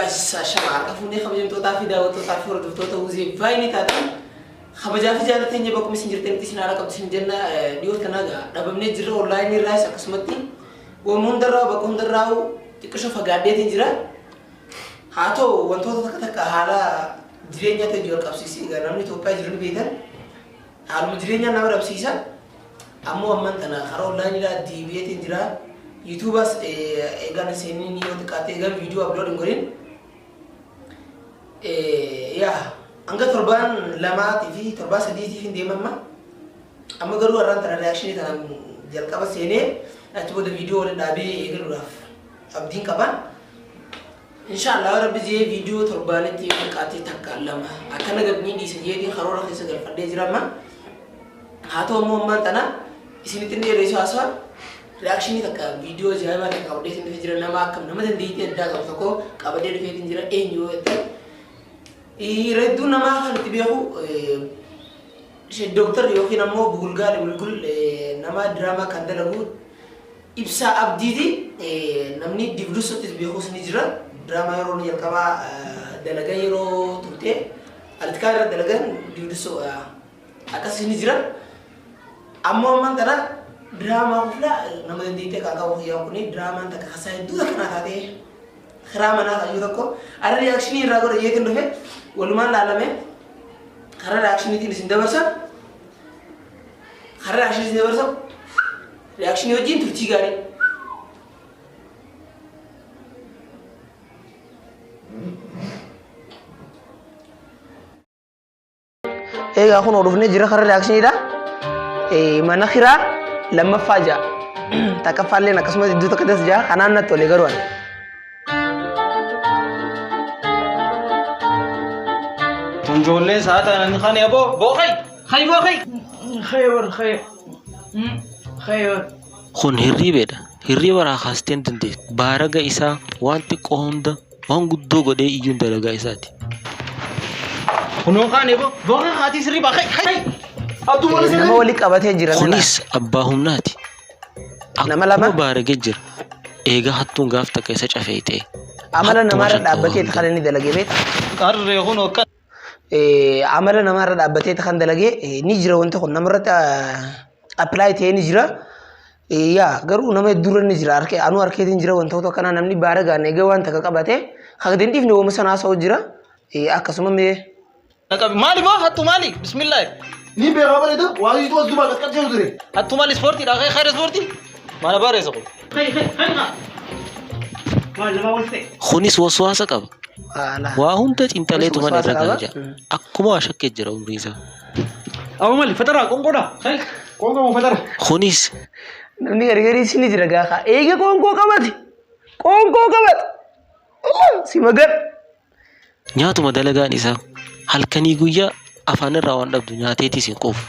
Guys, shama harka fuunee kabajamtootaa fi daawwattootaa fi hordoftoota Huzee Vaayinii taatan kabajaa fi jaallatteenya bakkuma isin jirtanitti isin haala qabdu isin jenna. Dhiyoo tanaa gaa dhabamnee jirra onlaayinii irraas akkasumatti waan hundarraa bakka hundarraa xiqqisho fagaadheetiin jira. Haa ta'u, wantoota takka takka haala jireenyaa ta'e wal qabsiisee egaa namni Itoophiyaa jiru ni beektan, haaluma jireenyaa nama dhabsiisa. Ammoo amman tana karaa onlaayiniidhaa deebi'eetiin jira. YouTubeas eegaan seenii yoo xiqqaate eegaan viidiyoo upload hin godhin. Yaa hanga torbaan 2 fi torbaan 3tiif hin deema amma. Amma garuu har'aan tana reakshinii tanaan jalqaba seenee achi booda viidiyoo waliin dhaabee eegaluudhaaf abdiin qaba. Inshaallah, Rabbi jee, viidiyoo torbaanitti yoo xiqqaate takka lama akkana gad ni dhiisa jeetiin karoora keessa galfadhee jira amma. Haa ta'u immoo ammaan tana isinitti hin dheeressu haasawaa. Reakshinii takka viidiyoo ajaa'ibaa takka qabadhee isin dhufee jira. Nama akkam nama dandeettii addaa qabu tokko qabadhee dhufeetiin jira. Eenyu yoo jettan, irra hedduu namaa kan itti beeku Dooktar yookiin ammoo Bugulgaali Bulgul, nama diraamaa kan dalagu Ibsaa Abdiiti. Namni Dibdusottis beekus ni jira. Diraamaa yeroo inni jalqabaa dalagan yeroo turte Alitikaa irra dalagan Dibdusoo akkasis ni jira. Ammoo ammaan tana diraamaa kuflaa nama dandeettii kan qabu kiyyaan kuni diraamaan takka kasaa hedduu takka naa taatee kiraa manaa kayyuu tokko arra reakshinii irraa godha jeetiin dhufe. Walumaan laalame, karaa reaakshiniitiin isin dabarsa. Karaa reakshinii isin dabarsa. Reakshinii wajjin turtii gaarii. Egaa kun dhufnee jira karaa reaakshiniidha. Mana kiraa lammaffaa ja'a. Takkaffaalleen akkasumas iddoo takka das ja'a. Kanaan natti tole garuu ani. Tun ijoolleen sa'a tanan kan aboo booqay hay booqay. Khayr khayr khayr. Kun hirriibeedha. Hirriiba irraa kaastee hin dandeessu. Baaraga isaa waan xiqqoo hunda waan guddoo godhee iyyuun dalagaa isaati. Kunoo kaan eboo booqay haatii sirrii hay hay. Abduu maal Nama wali qabatee jira. Kunis abbaa humnaati. Nama lama. Akkuma baaragee jira. Eegaa hattuun gaaf takka isa cafeexee. Amala Hattuma namaarra shakka waa dhaabbatee hunda. kan inni dalagee beekta. Qarree kunoo akka. Amala namaarra dhaabbatee kan dalagee ni jira. Wanti kun namarratti apply ta'ee ni jira. Yaa garuu nama hedduurra ni jira, harkee anuu harkeetiin jira. Wantoota akkanaa namni baaragaan egaa waan takka qabate kan gadi hin dhiifne wooma sana haasa'u jira. Akkasuma mee. Maali boo hattu maali bismillah. Ni beekaa bareeda waa hiituu as duubaa qaqqabsiisu ture. Hattu maali ispoortiidha kay khayr ispoortii maana bareessa kun. Hay hay hay ha. Maal nama wal ta'e. Kunis waswaasa qaba. Haala. Waa hunda xiinxaleetu mana Waswaasa irra qaba. gaha jira. Akkuma waa shakkee jira umrii isaa. Amma maali fatara qonqoodha kay qonqoo moo fatara. Kunis Namni gargarii ni jira gaafa eega qoonqoo qabate qoonqoo qabate si magan. Nyaatuma dalagaan isaa. Halkanii guyyaa afaan irraa waan dhabdu nyaateetis hin quufu.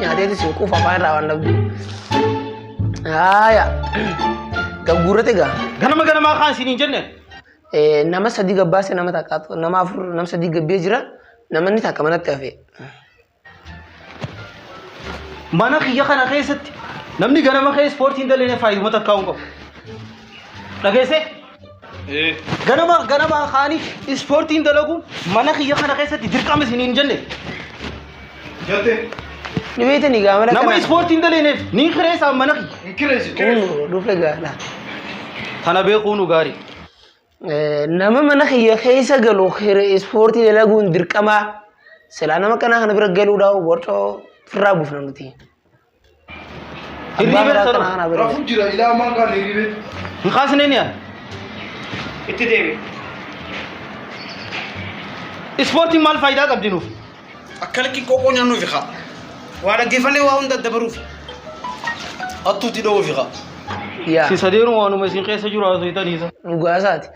Nyaateetis hin quufu afaan irraa waan dhabdu. Haaya. Gagguurrate gaa. Ganama ganamaa kaan isiniin jenne. Nama sadii gabbaase, nama takka, nama afur, nama sadii gabbee jira, namni takka manatti hafe. Mana kiyya kana keessatti namni ganama kee ispoortiin dalene faayiduma takkaa hin qabu. Dhageessee? Ganama ganama kaanii ispoortiin dalaguun mana kiyya kana keessatti dirqama isiniin jenne. Jette. Ni beektanii gaa mana Nama kana. ispoortiin daleeneef ni kireessaan mana kiyya. Hin kireessi. Kun dhufe gaadha. Kana beekuu nu gaarii. Nama mana kiyya keessa galu ispoortii dalaguun dirqamaa. Silaa nama kanaa kana bira galuudhaa borcoo firraa buufna nuti. Abbaa Hirriiba manaa sana. kanaa kana bira. Rafuu jira ilaa ammaan kaan hirriibee. Hin kaasnee ni yaala. Itti deebi. Ispoortiin maal faayidaa qabdi nuuf? Akka lakki qophoo nyaannuufi kaa. Waa dhaggeeffannee waa hunda dabaruufi. Hattuutti dha'uufi kaa. Yaa. Si sadeenuu waanuma isin keessa jiru haasofitaniisa. Dhugaasaati.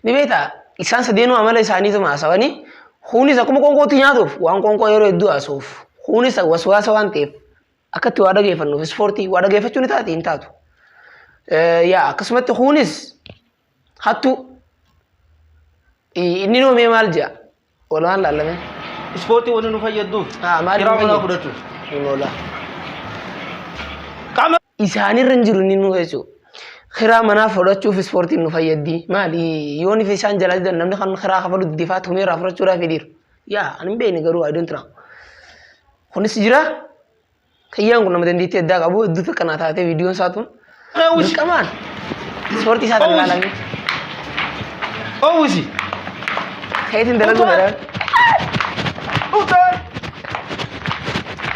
Ni beektaa, isaan sadeenuu amala isaaniituma haasawanii. Kunis akkuma qoonqootti nyaatuuf waan qoonqoo yeroo hedduu haasa'uuf, kunis waswaasa waan ta'eef akkatti waa dhageeffannuuf ispoortii waa dhageeffachuu ni taati hin taatu. Yaa akkasumatti kunis hattuu inni noomee maal jedha walumaan laalame. Ispoortii wanni nu fayyadduuf. Maaliif Kiraa nu manaa fayyadu? fudhachuuf. Hin oola. Qaama Isaanirra hin jiru inni nu jechuudha. Kiraa manaa fudhachuuf ispoortiin nu fayyaddi. Maali yoon ifa isaan jalaa didan namni kan kiraa kafalu didifaa tumee irraa fudhachuudhaaf fedhiiru. Yaa ani hin beekne garuu I don't know. Kunis jira. Kiyyaan kun nama dandeettii addaa qabu hedduu takka naa taatee viidiyoon isaa tun. Dirqamaan ispoortii isaa tan ilaalame. Owwisi. Keetiin dalaguu fedhan. Utaan.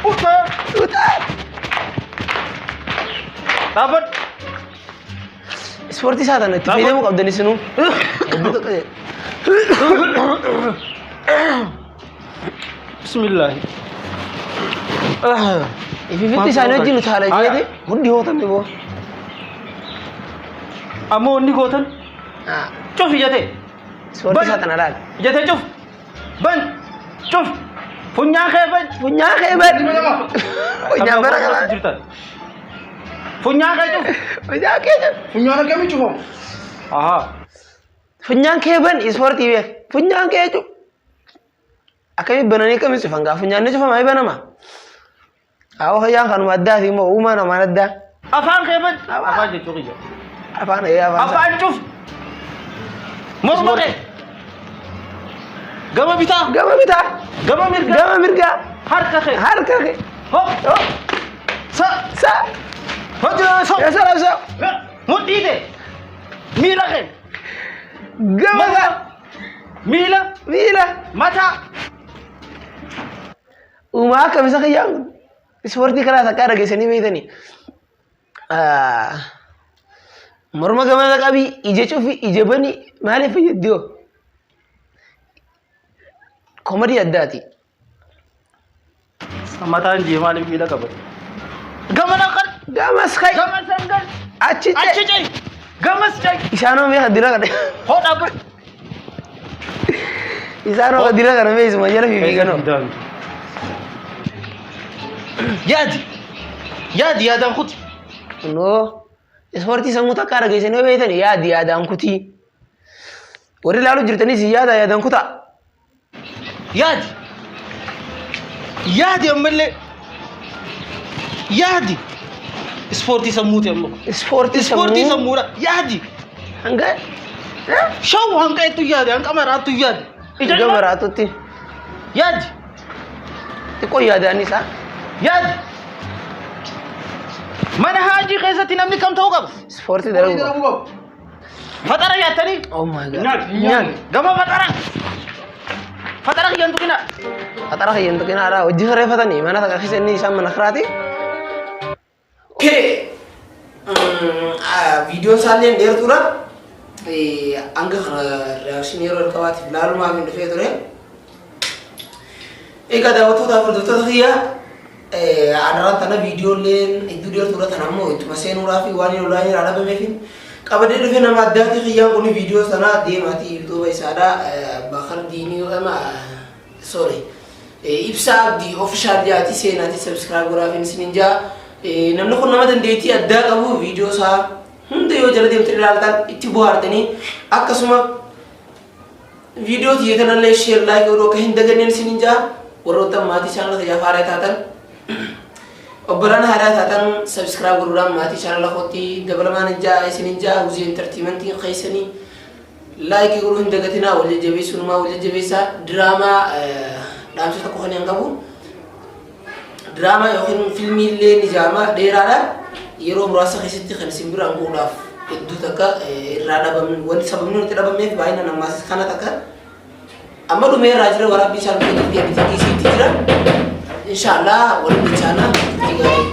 Utaan. Utaan. Dhaabbadhu. Ispoortii isaa tana itti fayyadamuu qabdan isinuu. Hedduu takka jedhe. Bismillaahi. Ififitti isaanii wajjin utaala jeeti hundi hootamne boo. Ammoo wanni gootan cuf ijatee. Ispoortii isaa tana laal. Ijatee cuf. Ban. Cuf. Funyaan kee ban. Funyaan kee ban. Funyaan bara qaba. Jirtan. Funyaan kee cuf. Funyaan kee cuf. Funyaan akkamii cufamu? Ahaa. Funyaan kee ban ispoortii beek. Funyaan kee cuf. Akkamii bananii akkamii cufan gaa funyaan ni cufama ni banama. Awwa fayyaan kanuma addaati immoo uumaa namaan addaa. Afaan kee ban. Afaan jechuu kiyya. Afaan ee afaan. Afaan cuf. Morma kee. Gama bitaa. Gama bitaa. Gama mirgaa. Gama mirgaa. Harka kee. Harka kee. Hop. Sa. Sa. Hojii so. Ya sa sa. Mudhii tee. Miila kee. Gama isaa. Miila. Miila. Mataa. Uumaa akkam isa kiyyaan kun. Ispoortii karaa takkaa dhageessanii beektanii. Morma gamana qabii ija cufi ija bani maaliif fayyaddi hoo? Komadii addaati. Mataan jee maaliif miila qabate? Gamana qal. Gamas kai. Gamas hangal. Achi Achi ce'e. ce'i. Gamas ce'i. Isaanoo mee dira kana. Hoo dhaabbadhu. Isaanoo dira kana mee isuma jala fiiganoo. Yaadi. Yaadi yaadaan kuti. Kunoo ispoortii sammuu takkaa dhageessanii yoo beektan yaadi yaadaan kutii. Warri ilaaluu jirtanis yaada yaadaan kutaa. Yaadi. Yaadi ammallee. Yaadi. Ispoortii sammuuti amma. Ispoortii Ispoortii sammuu sammuudha. Yaadi. hanga Shaw hanqa ettu yaadi hanqa maraattu yaadi. Ija hanga maraatutti Yaadi. xiqqoo yaadaan isaa. Yaadi. Mana haajii keessatti namni kam ta'uu qaba? Ispoortii dalaguu qaba. Dalaguu qabu. Faxara nyaattanii? Oh my god. Nyaati. Nyaati. Gama faxara. Faxara kiyyan tuqina. Faxara kiyyan tuqina alaa hojii kireeffatanii mana takka keessa inni isaan mana kiraati. Okay. Viidiyoon isaallee dheertuudha. Hanga kana reaction yeroo jalqabaatiif ilaalumaaf hin dhufee ture. Egaa daawwattoota fi hordoftoota kiyya anarraan tana viidiyoolleen hedduu dheertuudha tana ammoo ittuma seenuudhaaf waan hin olaan irraa dhabameef qabadee dhufee nama addaati kiyyaan kun viidiyoo sana deemaatii yuutuuba isaadha Bakar Diinii jedhama sorry Ibsaa Abdii official jaati seenaatii subscribe godhaaf isinin jaa namni kun nama dandeettii addaa qabu viidiyoo isaa hunda yoo jala deemtanii ilaaltan itti bohaartanii akkasuma viidiyoo tiyya kanallee share like godhuu akka hin daganneen isinin jaa warroota maatii chaanala kiyyaaf haaraa taatan obbolaan haaraa taatan subscribe godhuudhaan maatii chaanala kootti dabalamaan hin jaa isinin jaa hojii entertainmentii keessanii like godhuu hin dagatinaa wal jajjabeessuunumaa wal jajjabeessaa diraamaa dhaamsa tokko kan hin qabu diraamaa yookiin filmii illee ni jaama dheeraadha yeroo muraasa keessatti kan isin biraan gahuudhaaf hedduu takka irraa dhabamne wanti sababni nuti dhabameef baay'inaan ammaas kana takka amma dhumee irraa jira waraabbii isaa dhumee jirti editingii isiitti jira inshaallah waliin bilchaana turtii gaarii.